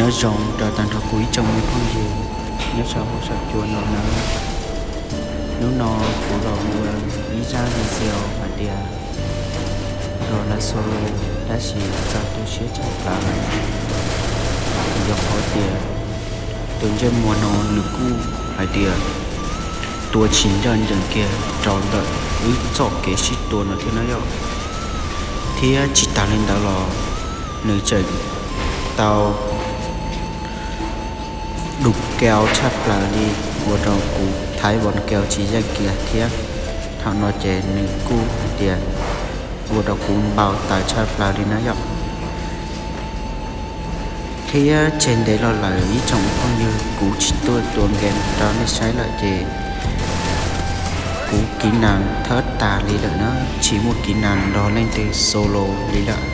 Nyob zoo rau tag nrho kuv ib tsoom me phooj ywg nyob rau hauv saum cua no nawb. Hnub no kuv los ua ib zaj video hais tias nrog lawv solo tab sis txawm tu siab tshaj plaws, vim yog qhov tias tus ntsej muag no nws kuj hais tias tua tsis ncaj ncees kiag rau ntawm wb txoj kev sib tua no thiab na yom. Thiab tsis tas li ntawd los nws tseem tau dub kau tshaj plaws li, ua rau kuv thaiv vo kau tsis yeej kiag thiab. Thaum no ces nws kuj hais tias ua rau kuv npau taws tshaj plaws li na yom. Thiab tseg ntev los lawm ib tsoom phooj ywg, kuv tsis tuaj tua game rau nej saib lawm ces kuv kiv nas thawb tas li lawm na, tsis muaj kiv nas nrog leej twg solo li lawm.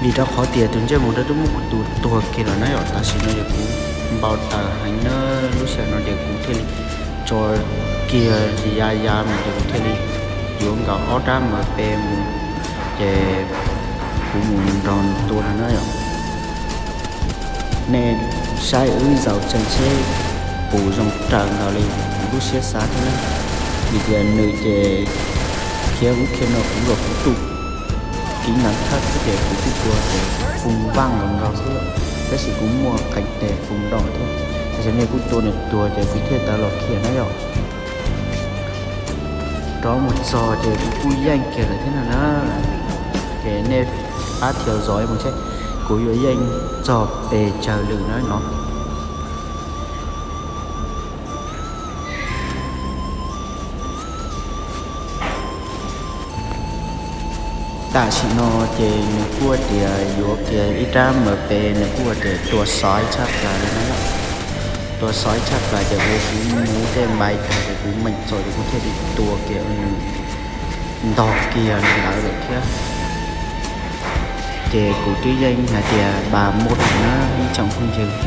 Vim rau qhov tias tus ntsej muag no twb muab kuv tua tuag kiag lawm na yom. Tam sim no yog kuv npau taws heev na, lub sij hawm no ces kuv thiaj li tso kiag ya ya mus ces kuv thiaj li yuav nkaus ob rab M P mus, ces kuv mus nrog nws tua no na yom. Nej saib wb zaum tsees seb puas zoo raws nkaus li lub siab xav thiab na. Vim tias nws ces khiav ub khiav no kuv los kuv tu kiv nas thawb thiab ces kuv kuj tua ces foo vaj nkaus nkaus xwb, tab sis kuv muaj qee tes foo nrov thiab. Tab sis nej kuj tua nws tuag ces kuv thiaj tawm los khiav na yom. Rov mus txog ces kuv kuj yeej kiag lawm thiab no na. Ces nej pab theo dõi mus seb kuv yuav yeej txog pes tsawg lwm na no. Tam sim no ces nws kuj tias yuav kiag ib rab M P, nws kuj tias tua xov tshaj plaws li na. Tua xov tshaj plaws ces ua kuv muv tej npai tag ces kuv meem txom ces kuv thiaj li tua kiag nws ntog kiag ntawd lawm thiab. Ces kuv twb yeej hais tias npas muaj na ib tsoom phooj ywg,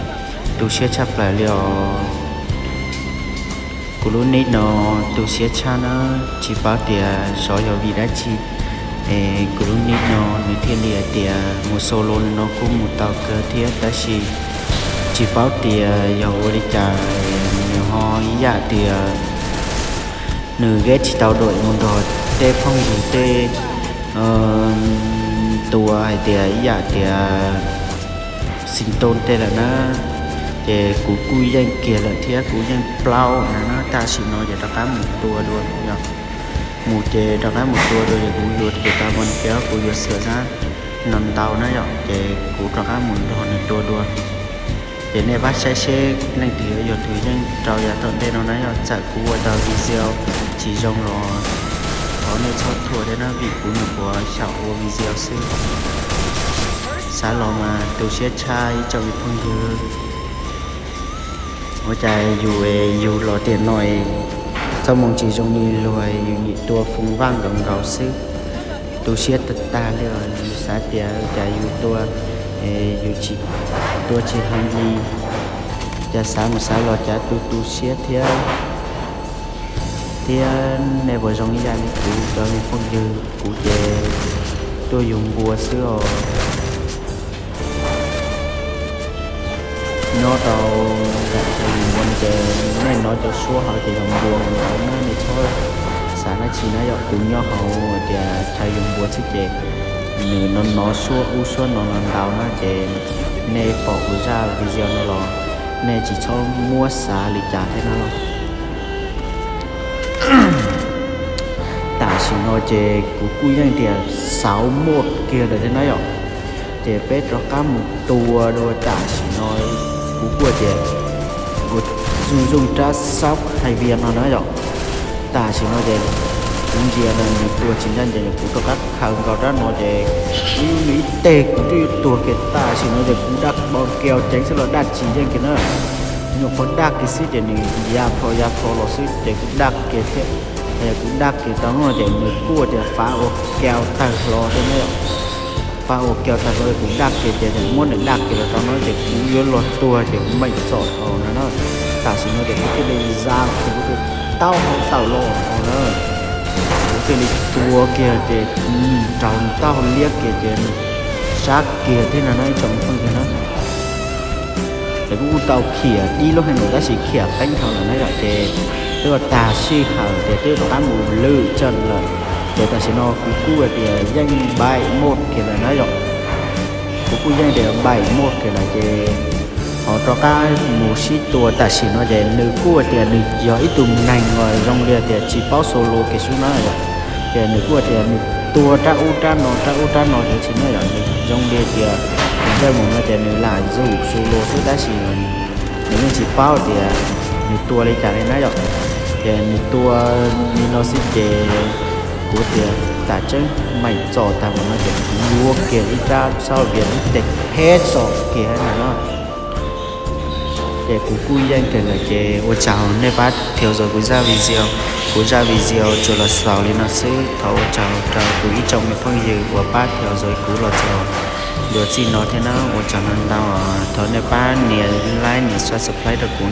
tu siab tshaj plaws li os. Kuv lub nick no tu siab tshaj na, tsis paub tias xyov yog vim dab tsi es kuv lub nick no nws thiaj li hais tias mus solo no kuj mus tau kawg thiab, tab sis tsis paub tias yog ua li cas nws ho ib yam tias nws ges tsis tau dua mus nrog tej phooj ywg tej tua hais tias ib yam tias xis tooj tej lawm na. Ces kuv kuj yeej kiag lawm thiab kuv yeej plaub na na. Tam sim no ces rov qab mus tua dua yom, mus ces rov qab mus tua dua ces kuv yuav kiag tau mus kiag kuv yuav xwm xab no ntau na yom, ces kuv rov qab mus nrog nws tua dua. Ces nej pab saib seb leej twg yog tus yeej rau yav tom ntej no na yom. Txawm kuv ua tau video tsis zoo los thov nej txhob thuam thiab na, vim kuv nyuam qhuav xyaum ua video xwb. Xav los mas tu siab tshaj ib tsoom me phooj ywg. Ua cas yus es yus los tiam no es txoj moo tsis zoo li luag, yus nim tua foo vaj nkaus nkaus xwb. Tu siab tag tag li os, yus xav tias cas yus tua es yus tsis tua tsis heev li, cas xav mus xav los cas tu tu siab thiab. Thiab nej puas zoo ib yam li kuv cov me phooj ywg? Kuv ces tuaj yug npua xwb os. Nyob rau yam yus npua no ces nej hnov cov suab hais tias yog npua ntau na, nej txhob xav dab tsi na yom. Kuv nyob hauv tias chaw yug npua xwb ces nws no no suab ub suab no no ntau na, ces nej pom kuv zaj video no los nej tsis txhob muab xav li cas thiab na. Tam sim no ces kuv kuj yeej tias xauv muaj kiag lawm thiab na yom. Ces peb rov qab mus tua dua tam sim no, kuv kuj tias ua zoo zoo rab xauv hais vias no na yom. Tam sim no ces kuv ntsia na nws tua tsis ncaj ncees, kuv rov qab khaws nkaus rab no ces ib nws ib teg kuv twb yuav tuag kiag. Tam sim no ces kuv daj npau kiag ceev xwb los daj tsis yeej kiag na. Nyuam qhuav daj kiag xwb ces nws ya plho ya plho los xwb ces kuv daj kiag thiab. Kuv daj kiag tau no ces nws kuj tias fav ua kiag tawg hlo thiab na yom. Fav ua kiag tawg hlo, kuv daj kiag ces muab nws daj kiag los rau no ces kuv yuav luag tuag ces kuv meem txom dhau no na. Tam sim no ces kuv thiaj li za kiag kuv tus taub hau tawm los no na. Kuv thiaj li tua kiag ces nws raug nws taub hau liab kiag ces nws dab kiag thiab no na ib tsoom phooj ywg na. Ces kuv kuj tau khiav dib lub haj num tab sis khiav qeeb dhau lawm na yom, ces twb ua tag sij hawm tias twb rov qab mus lwm cheem lawm. Ces tam sim no kuv kuj hais tias yeej npaim mos kiag lawm na yom. Kuv kuj yeej tias npaim mos kiag lawm ces ho rov qab mus sib tua tam sim no ces nws kuj hais tias nws yog ib tug neeg uas zoo li tias tsis paub xu lus kiag xwb na yom. Ces nws kuj hais tias nws tua rab ub rab no rab ub rab no ces tsis na yom, nws zoo li tias nws ntsej muag no ces nws lam zum xu lus xwb tab sis nws yeej tsis paub tias nws tua li cas li na yom. Ces nws tua li no xwb ces kuv tias tam tseeb meem txom tag npaum no ces kuv yuav kiag ib rab xab vias ib teg pheb txom kiag no na. Ces kuv kuj yeej kiag lawm ces ua tsaug nej pab theo dõi kuv zaj video. Kuv zaj video tsuas los xaus li no xwb, thov ua tsaug rau kuv ib tsoom me phooj ywg uas pab theo dõi kuv los txog ntua txij no thiab na, ua tsaug ntau ntau. Thov nej pab nias like nias subscribe rau kuv na.